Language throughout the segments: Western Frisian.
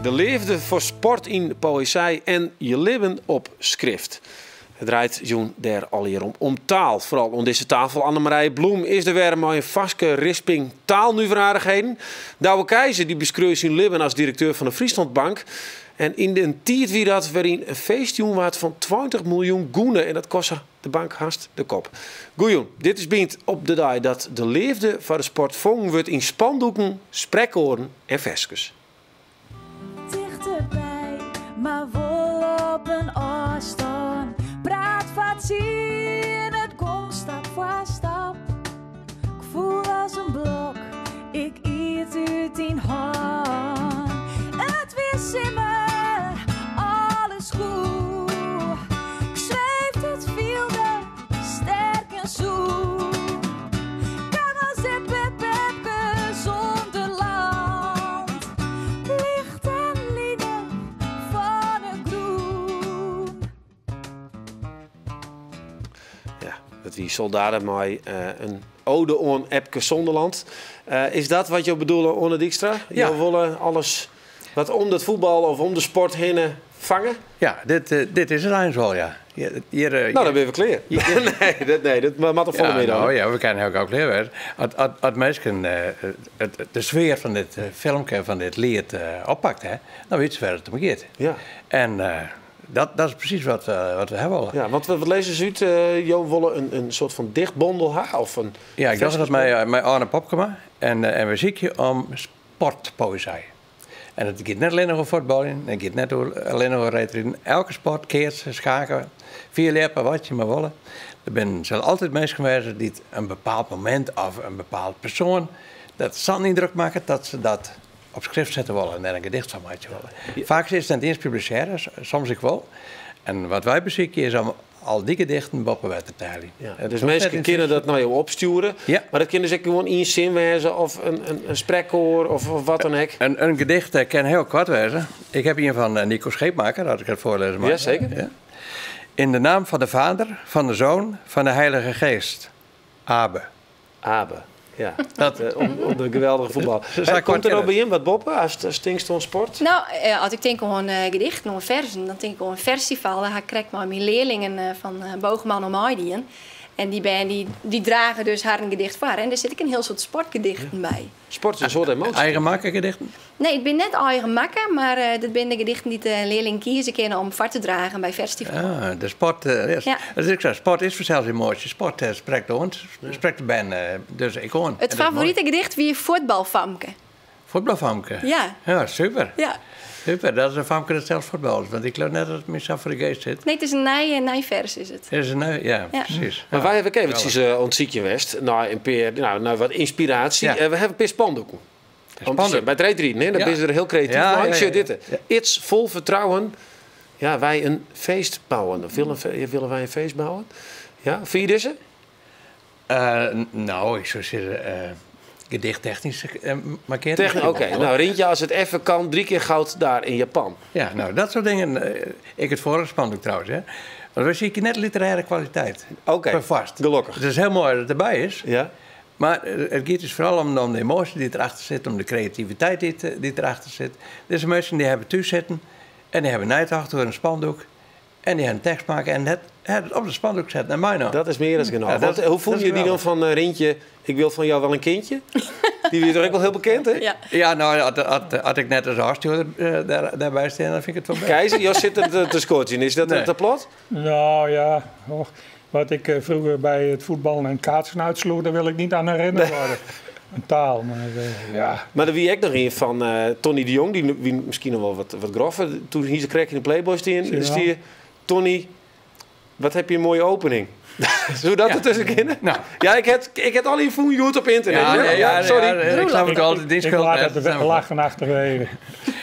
De leafde foar sport yn poëzij en je libben op skrift. It draait jûn dêr allegear om. Om taal, foaral oan dizze tafel. Annemarije Bloem is der wer mei in farske risping taalnuveraardichheden. Douwe Keizer dy beskreau syn libben as direkteur fan de Friesland Bank. En yn in tiid wie dat wêryn in feest jûn waard fan 20 miljoen gûne en dat koste de bank hast de kop. Goejûn, dit is Bynt op de dei dat de leafde foar de sport fongen wurdt yn spandoeken, sprekoaren en ferskes. Tichterby, mar wol op in ôfstân. Praat foar tsien, it gong stap foar stap. 'k Foel as in blok, ik iet út dyn hân. It wie simmer, alles goed. 'k Sweefde, it fielde sterk en soet. Kaam as Epke Zonderland. Licht en linen fan 'e grûn. Ja, dat wie Soldaten mei in ode oan Epke Zonderland. Is dat wat jo bedoele, Oane Dykstra? Ja. Jo wolle alles wat om dat fuotbal of om de sport hinne fange? Ja, dit is it eins wol, ja. Hjir, No, dan binne we klear. Nee, dat, nee, dat moat der folle Ja, mear dan. no, ja, we kinne hiel gau klear wêze. As minsken de sfear fan dit filmke, fan dit liet oppakt ha, dan witte se wêr't it om giet. Ja. En dat is presys wat we ha wolle. Ja, want wat lizze se út? Jo wolle in soart fan dichtbondel ha? Of in Ja, ik doch dat mei Arne Popkema. En we sykje om sportpoëzij. En it giet net allinnich oer fuotbaljen, it giet net allinnich oer reedriden. Elke sport, keatsen, schaken, fierljeppen, wat je mar wolle. Der binne, sille altyd minsken wêze dy't in bepaald momint of in bepaald persoan dat sa'n yndruk makket dat se dat op skrift sette wolle en dêr in gedicht fan meitsje wolle. Faaks is it net iens publisearre, soms ek wol. En wat wy besykje is om al dy gedichten boppe wetter te heljen. Ja, dus minsken kinne dat nei jo opstjoere, Ja. mar dat kin dus ek gewoan ien sin wêze of in sprekkoar of wat dan ek. In gedicht kin hiel koart wêze. Ik ha ien fan Nico Scheepmaker, as ik it foarlêze mei. Ja, seker. Ja. In de naam fan de Vader, fan de Zoon, fan de Heilige Geest. Abe. Abe, ja. Dat, Om de geweldige fuotbal. Sa Komt der no koart by jim wat boppe as tinkst oan sport? No, as ik tink oan gedichten, oan fersen, dan tink ik oan in festival. Dêr ha ik krekt mei myn learlingen fan Bogerman oan meidien. En dy bern dy drage dus harren gedicht foar. En dêr sit ek in hiel soad sportgedichten by. Sport is in soad emoasje. Eigen makke gedichten? Nee, it binne net eigen makke, mar dat binne de gedichten dy't de learlingen kieze kinne om foar te dragen by festival. Ah, de sport, ja. Ja. Dat is ek sa. Sport is fansels emoasje. Sport sprekt oan, sprekt de bern dus ek oan. It favorite gedicht wie Fuotbalfamke. Fuotbalfamke? Ja. Ja, super. Ja. Super, dat is in famke dat sels fuotballet, want ik leau net dat it my sa foar de geast sit. Nee, it is in nij fers is it. It is in nij, ja, Ja. presys. Mar wy hawwe ek eventsjes oan it sykjen west nei in pear, no, nei wat ynspiraasje. Ja. We hawwe in pear spandoeken. Om te sjen, by it reedriden, hè, dêr binne se der hiel kreatyf mei. Sjoch dit. Iets vol vertrouwen. Ja, wy in feest bouwen. Of willen wij een feest bouwen? Ja, fyn je dizze? No, ik soe sizze, gedichttechnysk markearre. Technysk, oké. No, Rintje, as it effe kan, 3 kear goud daar in Japan. Ja, no, dat soart dingen. Ek it foarige spandoek trouwens, hè. Want wy sykje net literêre kwaliteit. Oké, Perfoarst. gelokkich. It is hiel moai dat it derby is. Ja. Mar it giet dus foaral om de emoasje dy't derachter sit, om de kreativiteit dy't derachter sit. Dizze minsken dy hawwe thús sitten en dy hawwe neitocht oer in spandoek en dy hawwe in tekst makke en dat hawwe it op it spandoek setten en mei no. Dat is mear as genôch. Ja, Want hoe fûnen dat is je dy dan geweldig. fan Rintje, ik wil fan jou wel in kindje? Dy wie toch ek wol hiel bekend, hè? Ja. Ja, no, as ik net as ôfstjoerder dêrby stean, dan fyn ik it wol bêst. Keizer, jo sitte te skodzjen. Is dat Nee. te plat? No ja, och, wat ik froeger by it fuotballen en kaatsen uitsloech, daar wil ik niet aan herinnerd worden. Een taal, mar ja. Mar der wie ek noch ien fan Tony de Jong, dy wie miskien noch wol wat groffer. Toen hie se krekt yn de Playboy stean, Zie je stie wel. Tony, wat heb je een mooie opening. Soe dat Ja. dertusken kinne? No. Ja, ik ha al fûn hjoed op ynternet. Ja, nee, ja, sorry. ja, ik snap it al, dyn Ik skuld laat net. het lachen achterwege.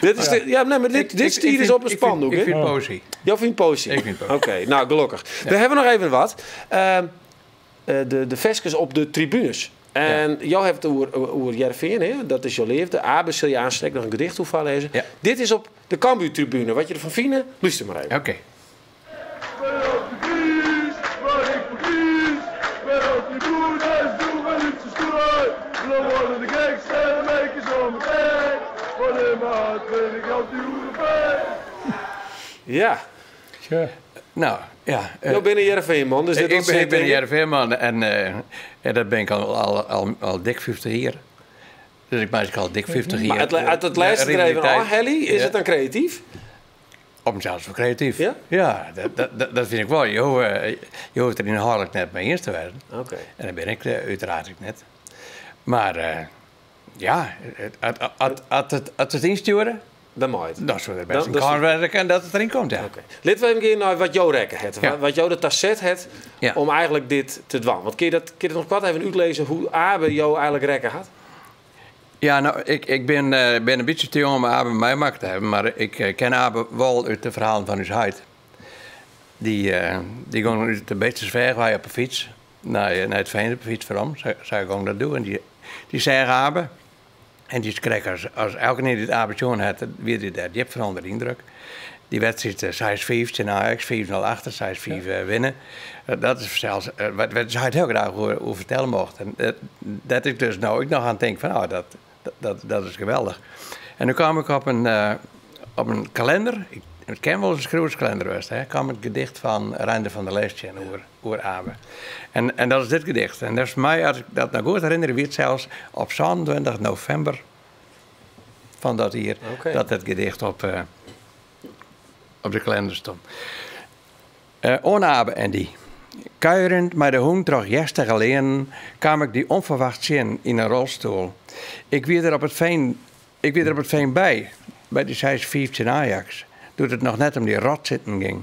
Dit is de, ja, nee, mar dit stie dus op in spandoek, Ik hè? fyn poëzy. Jo fynt poëzy? Ik fyn poëzy. Oké, no, gelokkich. We hawwe noch even wat. De ferskes op de tribunes. En jo hawwe it oer Hearrenfean, hè? Dat is jo leafde. Abe sil je aanstek noch in gedicht oer foarlêze. Ja. Dit is op de Cambuurtribune. Wat je derfan fine, lúster mar even. Oké. Ja. Tja. Nou, ja. Jo binne Hearrenfeanman, dus dit Ik ben een Hearrenfeanman en dat ben ik al dik 50 jaar. Dus ik ben al dik 50 jaar. Maar uit het laatste er even af, Helly, is het dan creatief? Op mezelf wel creatief. Ja? Ja, dat vind ik wel. Je hoeft er inhoudelijk net mee eens te worden. Oké. En dat ben ik uiteraard ook net. Maar ja, als het insturen, Dan mag het. dan zou er best een Dan kans werken en dat het erin komt, ja. Oké. Laten we even gaan naar wat jou rekken het. Ja. Wat jou de tacet het Ja. om eigenlijk dit te dwang. Want kun je dat nog kort even uitlezen hoe Abe jou eigenlijk rekken had? Ja, nou, ik ben een beetje te jong om Abe meemaakt te hebben, maar ik ken Abe wel uit de verhalen van uw huid. Die ging uit de Beetstersweer op de fiets, naar het Veen op de fiets waarom, zou ik gewoon dat doen. En die zei Abe, en die kreeg als elke keer die het Abe tjoen had, weer die daar diep van onder de indruk. Die wedstrijd 6-5 tegen Ajax, 4-0 achter, 6-5 winnen. Dat is zelfs wat ze heel graag hoe vertellen mocht. En dat ik dus nou ik nog aan het denken van, oh, dat is geweldig. En nu kwam ik op een kalender. Het ken wel eens een schrijverskalender was, hè. Kwam het gedicht van Reinder van der Leestje en oer Abe. En dat is dit gedicht. En dat is mij, als ik dat nou goed herinner, wie het zelfs op 27 november van dat hier, dat het gedicht op de kalender stond. Onabe en die. Kuierend met de hoen troch jestige lenen, kwam ik die onverwacht zin in een rolstoel. Ik wie er op het veen, ik wie er op het veen bij, bij die 6-15 Ajax, toen het nog net om die rot zitten ging.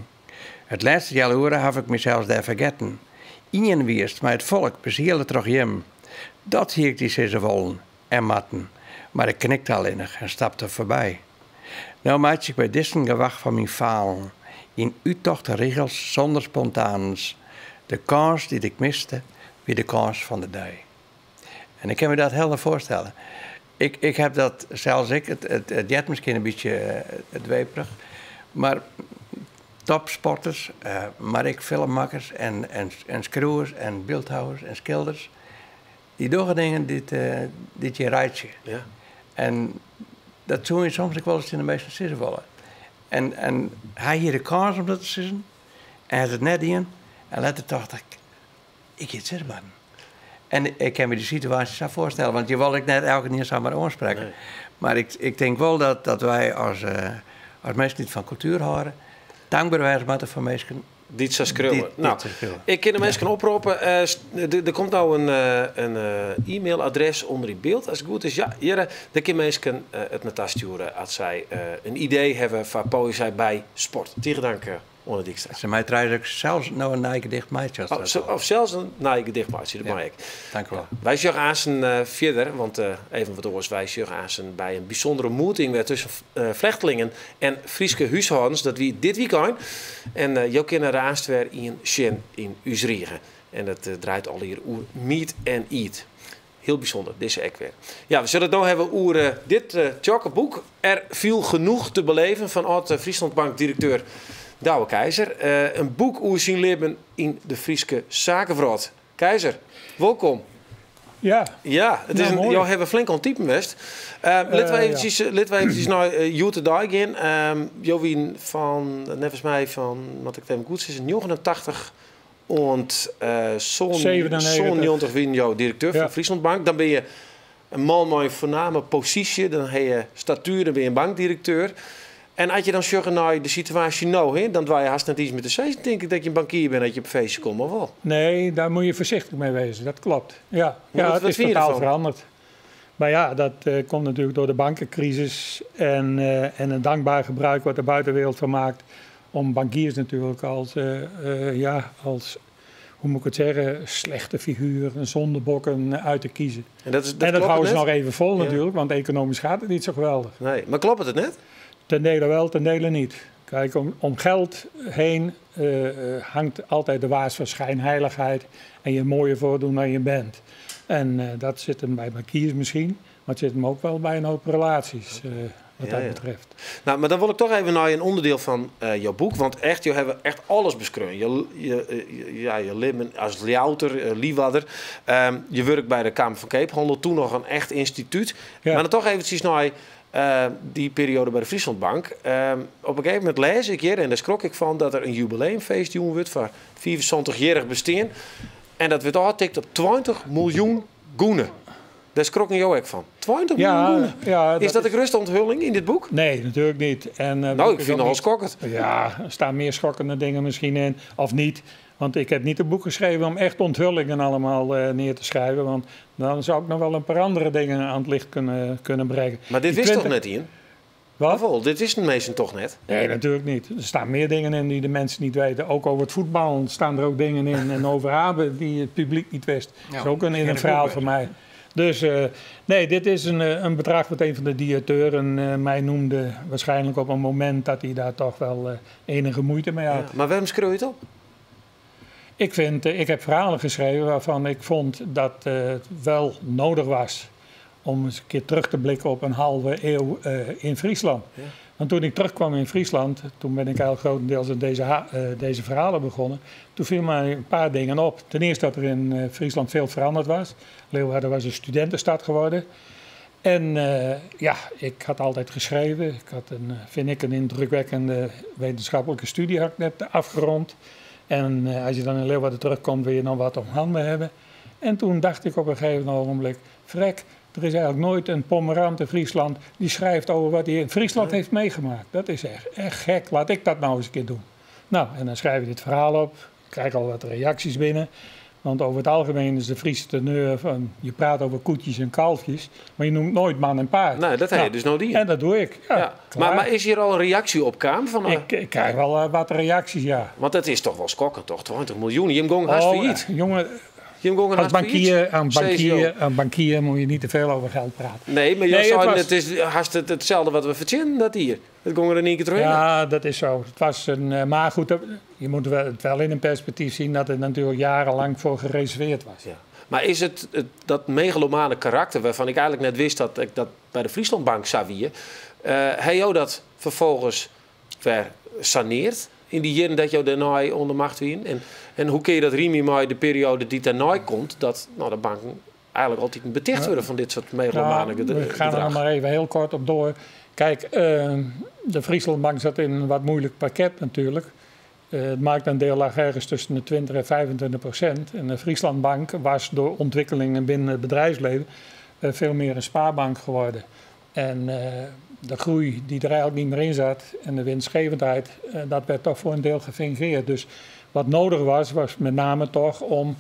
Het laatste jaar uren heb ik mezelf daar vergeten. Ien wierst, maar het volk bezielde troch jem. Dat hier ik die zitten wollen en matten, maar ik knikte alleenig en stapte voorbij. Nou maak ik bij dissen gewacht van mijn falen, in utochte regels zonder spontaans. De kans die ik miste, wie de kans van de dag. En ik kan me dat helder voorstellen. Ik heb dat, zelfs ik, het jet misschien een beetje dweperig, maar topsporters, maar ik filmmakers en schreeuwers en beeldhouwers en schilders, die doen dingen dit je rijtje. En dat zou je soms ook wel eens in de meeste sissen vallen. En hij hier de kans om dat te sissen, en hij had het net in, en later dacht ik, ik het zitten man. En ik kan me die situatie zo voorstellen, want je wil ik net elke keer zomaar aanspreken. Maar ik denk wel dat wij als mensen die van cultuur houden, dankbaar zijn moeten voor mensen Die het zo schreeuwen. Die het zo schreeuwen. Ik kan de mensen oproepen. Er komt nou een e-mailadres onder in beeld, als het goed is. Ja, hier, daar kunnen mensen het naar sturen als zij een idee hebben van poëzie bij sport. Tegen dank, Oane Dijkstra. Ze mij trouwens ook zelfs nou een nieuw gedicht maatje als Oh, dat al. of zelfs een nieuw gedicht maatje, dat mag ik. Dank u wel. Wij zorgen aan zijn verder, want even wat oors, wij zorgen aan zijn bij een bijzondere ontmoeting weer tussen vlechtelingen en Frieske huishoudens, dat wie dit weekend. En jou kennen de aanstwer in Sjen in Uzriegen. En dat draait al hier oer Meet and Eat. Heel bijzonder, deze ek weer. Ja, we zullen het nou hebben over dit tjokke boek. Er viel genoeg te beleven van oud Frieslandbank-directeur Douwe Keizer. Een boek over zijn leven in de Frieske zakenwereld. Keizer, welkom. Ja. Ja, het is Nou, een, mooi. jou hebben flink aan typen west. Laten we eventjes naar Jute Dijk in. Jowien van, net mij van, wat ik het goed is, 89 en 97. zo'n 90 wien jou directeur van Frieslandbank. Dan ben je een man met een voorname positie, dan heb je statuur, dan ben je een bankdirecteur. En als je dan zorgt naar de situatie nou, hè, dan dwaai je haast net iets met de zees. Dan denk ik dat je een bankier bent, dat je op een feestje komt, maar wel. Nee, daar moet je voorzichtig mee wezen, dat klopt. Ja, Maar ja, het wat is vind je totaal ervan? veranderd. Maar ja, dat komt natuurlijk door de bankencrisis en een dankbaar gebruik wat de buitenwereld van maakt. Om bankiers natuurlijk als, hoe moet ik het zeggen, slechte figuur, een zondebokken uit te kiezen. En dat En dat klopt houden ze het nog net? even vol Ja. natuurlijk, want economisch gaat het niet zo geweldig. Nee, maar klopt het net? Ten dele wel, ten dele niet. Kijk, om geld heen hangt altijd de waas van schijnheiligheid en je mooier voordoen dan je bent. En dat zit hem bij bankiers misschien, maar het zit hem ook wel bij een hoop relaties, wat dat betreft. Nou, maar dan wil ik toch even naar een onderdeel van jouw boek. Want echt, je hebt echt alles beschreven. Je leven als Ljouter, Liewadder. Je werkt bij de Kamer van Koophandel, toen nog een echt instituut. Maar dan toch eventjes naar Dy perioade by de Friesland Bank. Op in gegeven momint lês ik hjir, en dêr skrok ik fan, dat der in jubileumfeest jûn wurdt foar 75-jierrich bestean. En dat wurdt ôftikt op 20 miljoen gûne. Dêr skrokken jo ek fan. 20 miljoen gûne? Ja, Is dat de grutste onthulling yn dit boek? Nee, natuerlik net. En, Nou, ik fyn it nochal skokkend. Ja, der steane mear skokkende dingen miskien yn, of net. Want ik ha net in boek skreaun om echt onthullingen allegear near te skriuwen. Want dan soe ik noch wol in pear oare dingen oan it ljocht kinne bringe. Mar dit Die wist toch 20 net ien? Wat? Of wol, dit wisten minsken toch net? Nee, natuerlik net. Der steane mear dingen yn dy't de minsken net witte. Ek oer it fuotbaljen steane der ek dingen yn. En oer Abe dy't it publyk net wist. Dat is ek in ferhaal foar my. Dus nee, dit is in bedrach dat ien fan de direkteuren my neamde. Waarskynlik op in momint dat hy dêr dochs wol iennige muoite mei hie. Ja, mar wêrom skriuwe je it op? Ik ha ferhalen skreaun wêrfan't ik fûn dat it wol nedich wie om ris in kear werom te blikken op in heale iuw yn Fryslân. Want doe't ik weromkaam yn Fryslân, doe bin ik eigentlik gruttendiels oan dizze ferhalen begûn. Doe foelen my in pear dingen op. Ten earste dat der yn Fryslân folle feroare wie. Leeuwarden wie in studintestêd wurden. En ja, ik hie altyd skreaun. Ik hie in, fyn ik, in yndrukwekkende wittenskiplike stúdzje hie ik net ôfrûne. En as je dan yn Leeuwarden weromkomme, wolle je noch wat om hannen hawwe. En doe tocht ik op in gegeven ogenblik, frek, der is eigentlik noait in pommerant yn Fryslân dy't skriuwt oer wat hy yn Fryslân hat meimakke. Dat is echt gek. Lit ik dat no ris in kear dwaan. Nou, en dan skriuw ik dit ferhaal op. Ik krij al wat reaksjes binnen. Want oer it algemien is de Fryske teneur fan je prate oer koetsjes en kalfkes, mar je neame noait man en paard. Nee, dat ha je dus no dien. En dat doch ik. Ja, Ja. Mar is hjir al in reaksje op kaam? Fan, Ik krij wol wat reaksjes, ja. Want dat is dochs wol skokkend, dochs? 20 miljoen. Jim gongen hast Oh, fallyt. jongen, Jim gongen als hast fallyt. bankier, Sizze jo. een bankier moat je net te folle oer jild prate. Nee, mar jo Nee, it seinen, wie- it is hast itselde wat we fertsjinnen dat jier. It gong der yn ien kear trochhinne. Ja, dat is sa. It wie in, mar goed, je moatte it wol yn in perspektyf sjen dat der natuerlik jierrenlang foar gereservearre wie. Ja. Mar is it dat megalomane karakter, wêrfan't ik eigentlik net wist dat ik dat by de Friesland Bank sa wie, ha jo dat ferfolgens wer sanearre yn dy jierren dat jo dêrnei oan de macht wienen? En hoe kinne je dat rymje mei de perioade dy't dêrnei komt, dat nou, de banken eigentlik altyd betichte wurde fan dit soart megalomane Nou, we gean der gedrach? noch mar even hiel koart op troch. Kijk, de Friesland Bank sit yn in wat muoilik pakket natuerlik. It marktoandiel lei ergens tusken de 20 en 25%. En de Friesland Bank wie troch ûntwikkelingen binnen it bedriuwslibben folle mear in spaarbank wurden. En de groei dy't der eigentlik net mear yn siet en de winstgevendheid, dat waard dochs foar in diel gefingearre. Dus wat nedich wie, wie mei name dochs om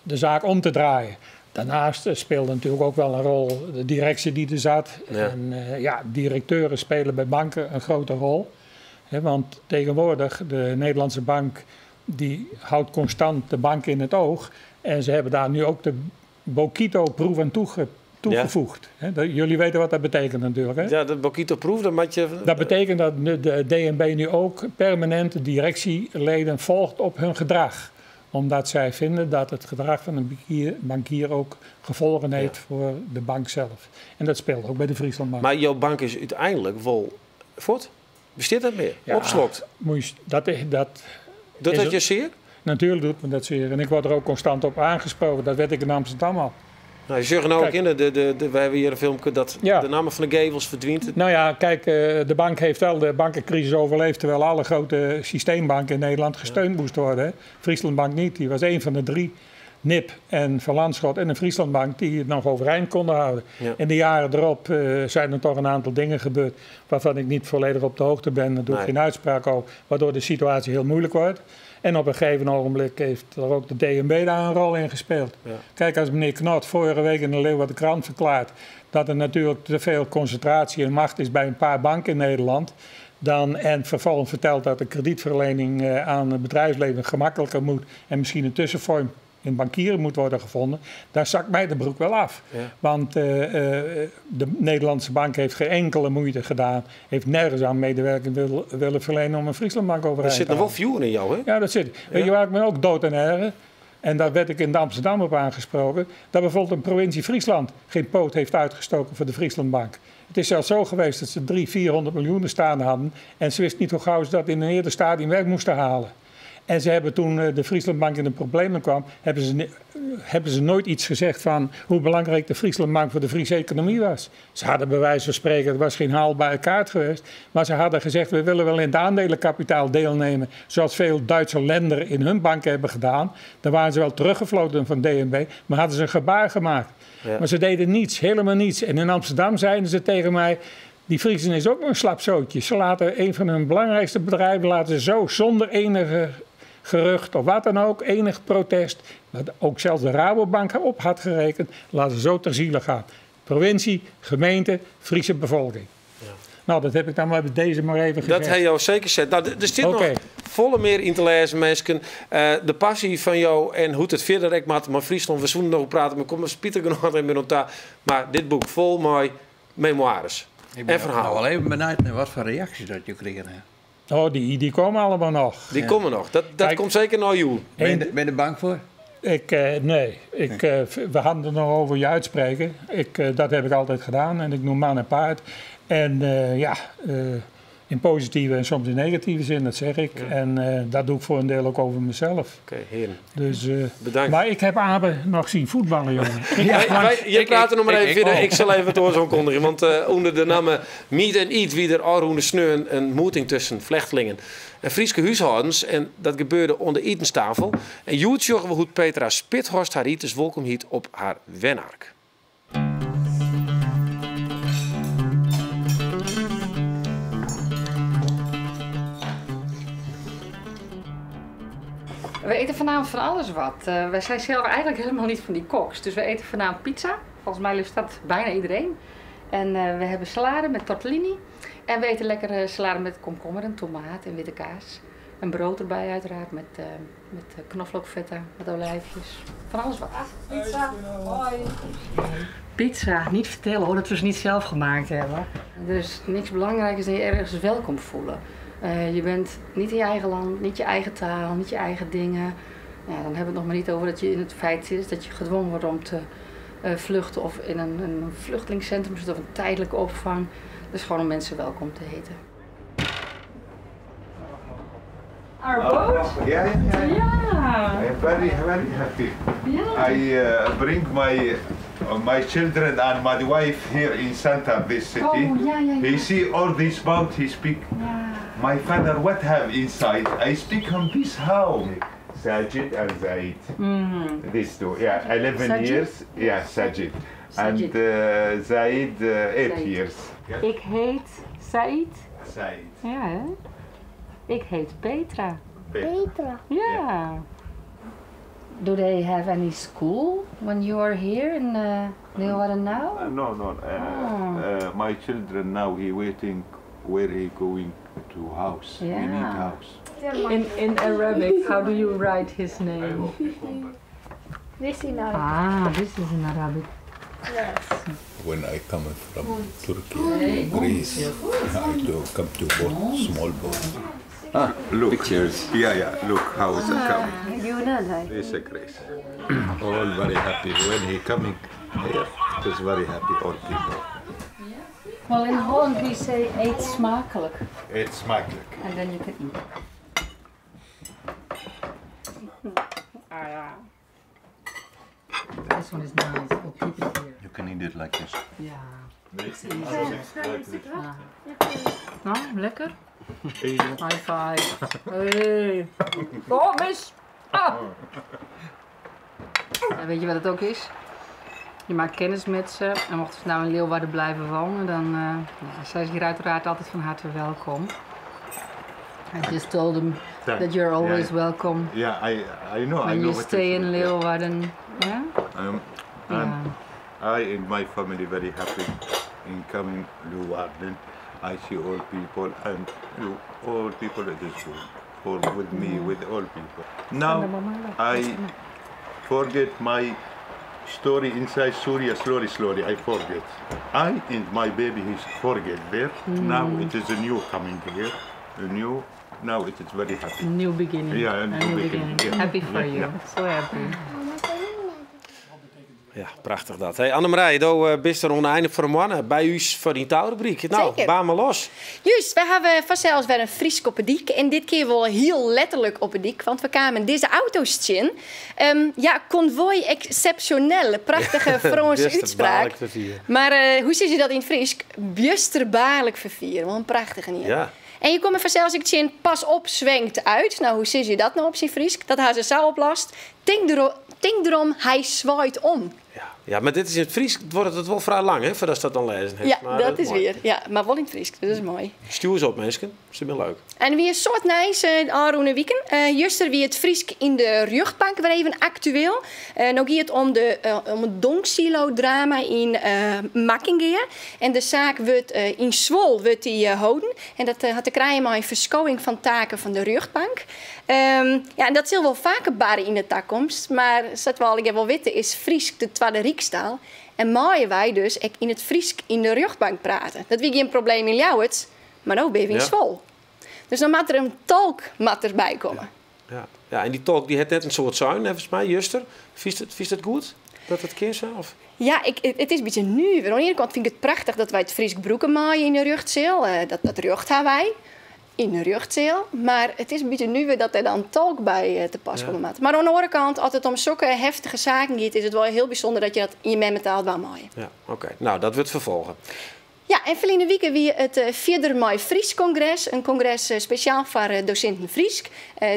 de saak om te draaien. Dêrneist spile natuerlik ek wol in rol de direksje dy't der siet. En ja, direkteuren spylje by banken in grutte rol. Hè, want tsjintwurdich, de Nederlandsche Bank, dy hâldt konstant de bank yn it each. En se hawwe dêr no ek de Bokito-proef oan toegevoegd. Hè, jullie weten wat dat betekent natuurlijk. Hè? Ja, de Bokito-proef, dan moat je... Dat betekent dat de DNB nu ook permanent de directieleden volgt op hun gedrag. Omdat zij vinden dat het gedrag van een bankier ook gefolgen heeft voor de bank zelf. En dat speelt ook bij de Friesland Bank. Mar jo bank is úteinlik wol fuort. Bestiet dat mear? Ja. Opslokt. Moet je, dat, dat, Docht Is dat je sear? Natuerlik docht my dat sear. En ik wurd der ek konstant op oansprutsen. Dat wit ik yn Amsterdam al. Nou, je zegt nou ook Kijk. yn, we hawwe hjir in filmke dat de namme fan de gevels ferdwynt. Nou ja, kijk, de bank heeft wel de bankencrisis overleefd, terwijl alle grote systeembanken in Nederland gesteund moesten worden. Hè. Friesland Bank niet, die was een van de drie. NIP en Van Lanschot en de Friesland Bank die het noch overeind konden hâlde. In de jaren dêrop zijn der dochs in oantal dingen barde wêrfan't ik net folledich op de hichte bin, dêr doch ik gjin útspraak oer, wêrtroch't de situaasje hiel muoilik wurdt. En op in gegeven ogenblik hat der ek de DNB dêr in rol yn spile. Kijk, as menear Knot foarrige wike yn de Leeuwarder Krant ferklearret dat der natuerlik te folle konsintraasje en macht is by in pear banken yn Nederlân, dan, en ferfolgens fertelt dat de kredytferliening oan it bedriuwslibben makliker moat en miskien in tuskenfoarm yn bankieren moat wurde fûn, dêr sakket my de broek wol ôf. Want de Nederlandsche Bank heeft geen enkele moeite gedaan, heeft nergens aan medewerking willen verlenen om in Friesland Bank overeind Der sit te noch wol hâlden. fjoer yn jo, hè? Ja, dat sit. Weet je waar ik my ek dood oan erger? En dêr waard ik yn Amsterdam op oansprutsen, dat bygelyks de provinsje Fryslân gjin poat hat útstutsen foar de Friesland Bank. It is sels sa west dat se 300, 400 miljoen stean hienen en se wisten net hoe gau se dat yn in earder stadium weg moasten heljen. En ze hebben toen de Frieslandbank in de problemen kwam, hebben ze nooit iets gezegd van hoe belangrijk de Frieslandbank voor de Friese economie was. Ze hadden bij wijze van spreken, het was geen haalbare kaart geweest, maar ze hadden gezegd, we willen wel in het aandelenkapitaal deelnemen, zoals veel Duitse landen in hun banken hebben gedaan. Daar waren ze wel teruggefloten van DNB, maar hadden ze een gebaar gemaakt. Ja. Maar ze deden niets, helemaal niets. En in Amsterdam zeiden ze tegen mij, die Friesen is ook maar een slap zootje. Ze laten een van hun belangrijkste bedrijven laten ze zo, zonder enige gerucht of wat dan ook, enig protest, wat ook zelfs de Rabobank op had gerekend, laten ze zo ter ziele gaan. Provincie, gemeente, Friese bevolking. Ja. Nou, dat heb ik dan maar bij deze maar even gezegd. Dat heb je zeker gezegd. Nou, er zit Oké. nog volle meer in te lezen, mensen. De passie van jou en hoe het verder ik maar Friesland, we zoenen nog praten, maar kom maar spietig genoeg in met elkaar. Maar dit boek vol mooi memoires Ik ben en verhalen. nog wel even benieuwd naar wat voor reacties dat je kreeg. Hè. Oh, die komen allemaal nog. Die komen nog. Dat Kijk. komt zeker naar jou. Ben je er bang voor? Nee, we hadden het nog over je uitspreken. Dat heb ik altijd gedaan en ik noem man en paard. En in positieve en soms in negatieve zin, dat zeg ik. Ja. En dat doe ik voor een deel ook over mezelf. Oké, heren. Dus, Bedankt. Maar ik heb Abe nog zien voetballen, jongen. Je praat er nog maar even verder. oh. Ik zal even het oor kondigen. Want onder de namen Meet and Eat wie er Arhoene Sneun een moeting tussen vlechtelingen en Frieske huishoudens. En dat gebeurde onder etenstafel. En joet zorgen we hoe Petra Spithorst haar etens welkom hiet op haar wenark. We eten vanavond van alles wat. Wij zijn zelf eigenlijk helemaal niet van die koks. Dus we eten vanavond pizza. Volgens mij lust dat bijna iedereen. En we hebben salade met tortellini. En we eten lekkere salade met komkommer en tomaat en witte kaas. En brood erbij uiteraard met knoflookfeta, met olijfjes. Van alles wat. Pizza. Hoi. Pizza, niet vertellen hoor, dat we ze niet zelf gemaakt hebben. Er is niks belangrijkers dan je ergens welkom voelen. Je bent niet in je eigen land, niet je eigen taal, niet je eigen dingen. Ja, dan hebben we het nog maar niet over dat je in het feit zit dat je gedwongen wordt om te vluchten of in een vluchtelingscentrum zit of een tijdelijke opvang. Dat is gewoon om mensen welkom te heten. Our boat? Yeah, yeah, yeah. Ja. I am very, very happy. Ja. I bring my children and my wife here in Santa, this city. Oh, yeah, yeah, He yeah. see all this boat, he speak. Ja. My father, what have inside? I speak on this home. Sajid and Zaid. These two, yeah, 11 Sajid? years. Yeah, Sajid. And Sajid. Zaid, 8 Zaid. years. Yeah. Ik heet Said. Zaid. Ja, hè? Ik heet Petra. Petra. Ja. Do they have any school when you are here in Leeuwarden now? No, no. Oh. My children now, he waiting where he going to house. We need Yeah. house. In Arabic, how do you write his name? This in Arabic. Ah, this is in Arabic. Yes. When I come from Turkey to Greece, I do come to boat, small boat. Ah, look. Pictures. Yeah, yeah. Look how is it coming. You know that. It's a grace. All very happy when he coming here. It is very happy all people. Well, in Holland we say eet smakelijk. It's smakelijk. And then you can eat. Ah ja. This one is nice. We'll keep it here. You can eat it like this. Ja. It's easy. Ja. Nou, lekker. High five. Hey. Oh, mis! Ah. Ja, weet je wat het ook is? Je maakt kennis met ze. En mochten ze nou in Leeuwarden blijven wonen, dan ja, zijn ze hier uiteraard altijd van harte welkom. I just told them that you're always Yeah. welcome Yeah, I know. I when know you what stay is in it, yeah. Leeuwarden. Yeah? And I and my family very happy in coming Leeuwarden. I see all people and you, all people it is good for with me, with all people. Now I forget my story inside Syria slowly, slowly. I forget. I and my baby he's forget there. Now it is a new coming here, a new. Now it is very happy. New beginning. Yeah, a A new new beginning, beginning. yeah. Happy for Yeah. you. So happy. Ja, prachtich dat. Hey, Annemarije, do eh, bist der oan de ein fan de moanne by ús foar dyn taalrubryk. Nou, Zeker. baar mar los. Juist, we hawwe fansels wer in Frysk op 'e dyk. En dit kear wol hiel letterlik op 'e dyk, want we kamen dizze auto's tsjin. Ja, convoi exceptionnel, prachtige Frânske útspraak. Bjusterbaarlik ferfier. Mar eh, hoe sizze je dat yn it Frysk? Bjusterbaarlik ferfier, wol in prachtige ien. Ja. En je komme fansels ek tsjin pas op swenkt út. Nou, hoe sizze je dat no op syn Frysk? Dat ha se sa oplost. Tink derom, tink derom, hy swaait om. Ja. Ja, mar dit is yn it Frysk duorret it wol frij lang, hè, foardatst dat dan lêzen hast. Ja, Mar dat is moai. wier. Ja, mar wol yn it Frysk, dus dat is moai. Stjoer se op, minsken. Se binne leuk. En der wie in soad nijs de ôfrûne wiken. Juster wie it Frysk yn de rjochtbank wer even aktueel. No gie it om, de, om it dongsilo-drama yn Makkingea. En de saak wurdt yn Swol wurdt dy holden. En dat hat te krijen mei in ferskowing fan taken fan de rjochtbank. Ja, en dat sil wol faker barre yn de takomst. Mar sa't we allegear wol witte is Frysk de twadde rykstaal. En meie wy dus ek yn it Frysk yn de rjochtbank prate. Dat wie gjin probleem yn Ljouwert, mar no binne we yn Ja. Swol. Dus dan moat der in tolk moat derby komme. Ja. Ja, en dy tolk dy hat net in soad sein, neffens my, juster. Fynst it, fynst it goed dat it kin sa? Of? Ja, ik, it is in bytsje nuver. Oan de iene kant fyn ik it prachtich dat wy it Frysk brûke meie yn de rjochtseal. Eh, dat, dat rjocht ha wy yn de rjochtseal. Mar it is in bytsje nuver dat der dan tolk by eh, te pas komme moat. Mar oan de oare kant, as it om sokke heftige saken giet, is it wol hiel bysûnder dat je dat yn je memmetaal dwaan meie. Ja, oké. Nou, dat wurdt ferfolge. Ja, en ferline wike wie it eh, Fierder mei Frysk kongres. In kongres eh, spesjaal foar eh, dosinten Frysk.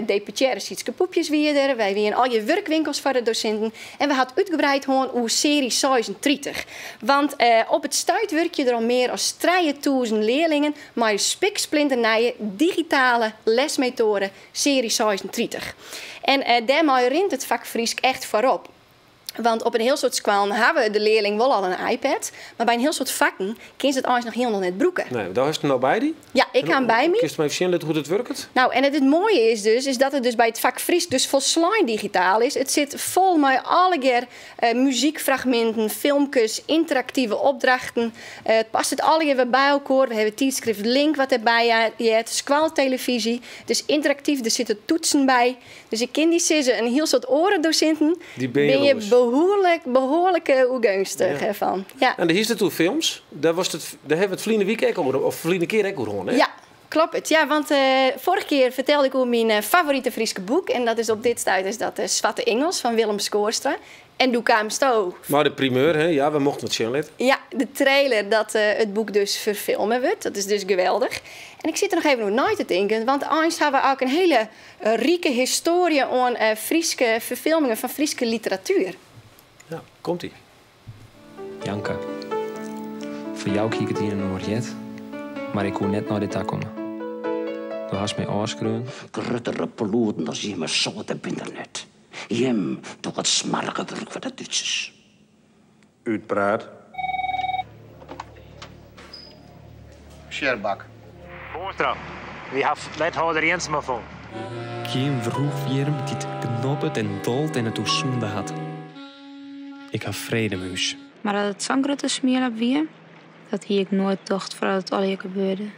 Deputearre Sietske Poepjes wie der. Wy wiene allegear wurkwinkels foar de dosinten. En we ha it útgebreid hân oer serie 36. Want op it stuit wurkje der al mear as 3000 learlingen mei de spiksplinter digitale lesmetoade serie 36. En dêrmei rint it fak Frysk echt foarop. Want op in hiel soad skoallen hawwe de learling wol al in iPad, mar by in hiel soad fakken kinne se it eins noch hielendal net brûke. Nee, dêr hast him no by dy? Ja, ik ha him by my. Kinst my even sjen litte hoe't it wurket? Nou, en it moaie is dus, is dat it dus by it fak Frysk dus folslein digitaal is. It sit fol mei allegear muzykfragminten, filmkes, ynteraktive opdrachten. It past it allegear wer by elkoar. We hawwe tydskrift Link wat derby heart, skoaltelefyzje. It is ynteraktyf, der sitte toetsen by. Dus ik kin dy sizze, in hiel soad oare dosinten Dy binne binne jaloers. behoarlik, behoarlik oergeunstich Ja. fan. Ja. En do hiest it oer films. Dêr was it, dêr hawwe we it ferline wike ek oer, of ferline kear ek oer hân, hè? Ja, kloppet. Ja, want foarige kear fertelde ik oer myn favorite Fryske boek. En dat is op dit stuit is dat Swarte Ingels fan Willem Schoorstra. En doe kaamsto. Mar de primeur, hè? Ja, we mochten it sjen litte. Ja, de trailer dat it boek dus ferfilme wurdt. Dat is dus geweldich. En ik sit der noch even oer nei te tinken, want eins hawwe we ek in hiele rike histoarje oan Fryske ferfilmingen fan Fryske literatuer. Ja, komt ie. Janke, foar jou hie ik it ien en oar heard, mar ik koe net nei dy ta komme. Do hast my ôfskreaun. Gruttere ploerten as jimme soarte binne der net. Jim dogge it smoarge wurk foar de Dútsers. Útpraat. Scherbak. Boonstra, wy ha wethâlder Jensma fûn. Gjin wroechwjirm dy't knobbet en dolt en it oer sûnde hat. Ik ha frede mei ús. Mar dat it sa'n grutte smierlap wie, dat hie ik noait tocht foardat it allegear gebeurde.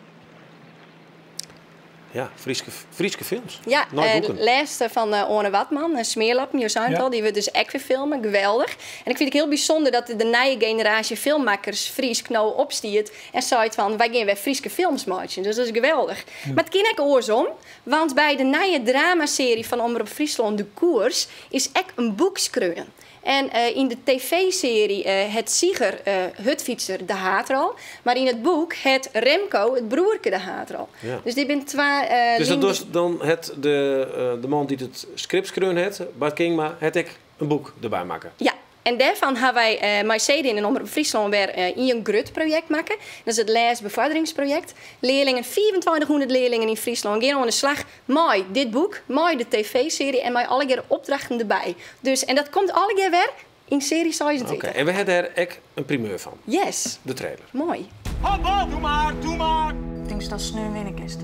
Ja, Fryske, Fryske films. Ja, Nei boeken. lêste fan Oane Wadman, Smeerlappen, jo seinen it Ja. al, dy wurdt dus ek ferfilme. Geweldich. En ik fyn it hiel bysûnder dat de nije generaasje filmmakkers Frysk no opstiet en seit fan wy gean wer Fryske films meitsjen. Dus dat is geweldich. Mar it kin ek oarsom, want by de nije dramasearje fan Omrop Fryslân De Koers is ek in boek skreaun. En yn de tv-searje hat Sieger hurdfytser de haadrol, mar yn it boek hat Remco it broerke de haadrol. Ja. Dus dy binne twa Dus dat linen- dus dan hat de man dy't it skript skreaun hat, Bart Kingma, hat ek in boek derby makke. Ja, en dêrfan ha wy mei Cedin en Omrop Fryslân wer ien grut projekt makke. Dat is it lêsbefoarderingsprojekt. Learlingen, 2500 learlingen yn Fryslân gean oan de slach mei dit boek, mei de tv-searje en mei allegear opdrachten derby. Dus, en dat komt allegear wer yn searje 36. Oké, en we ha dêr ek in primeur fan. Yes. De trailer. Moai. Hop op, doe mar, doe mar. Tinkst datst sneon winne kinst?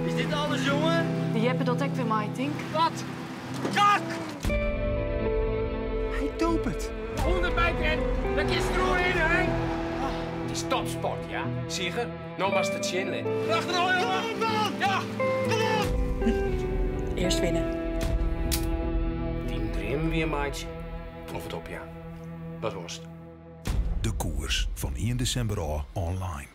Is dit alles, jongen? De Jeppe docht ek wer mei, tink. Wat? Kak! Hy dopet. 100 meter en dan kinst deroerhinne, hè? Het is topsport, ja? Sieger, no moatst it sjen litte. Achterom, jongen! Ja, kom op! Earst winne. Dyn dream wie meitsje of it opjaan. Wat wolst? De koers fan ien desimber ôf online.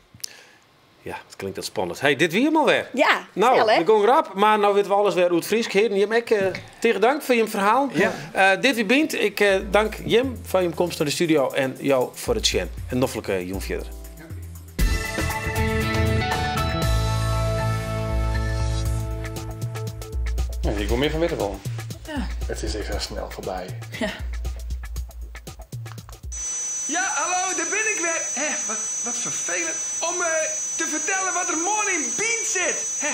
Ja, it klinkt dat spannend. Hey, dit wie him alwer. Ja, Nou, snel, hè? we gongen rap, mar no witte we alles wer oer it Frysk. Hearen, jim ek tige dank foar jim ferhaal. Ja. Dit wie Bynt. Ik dank jim foar jim komst nei de studio en jo foar it sjen. In noflike jûn fierder. Ja, ik wol mear fan witte wollen. Ja. It is echt snel foarby. Ja. Ja, hallo, dêr bin ik wer. Hè, wat, wat ferfelend om te fertellen wat der moarn yn Bynt sit. Hè,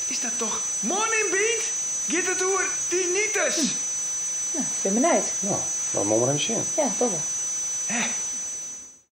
is dat toch moarn yn Bynt? Giet it oer tinnitus. Nou, ik bin benijd. No, dan moatte we mar even sjen. Ja, toch wol. Hè.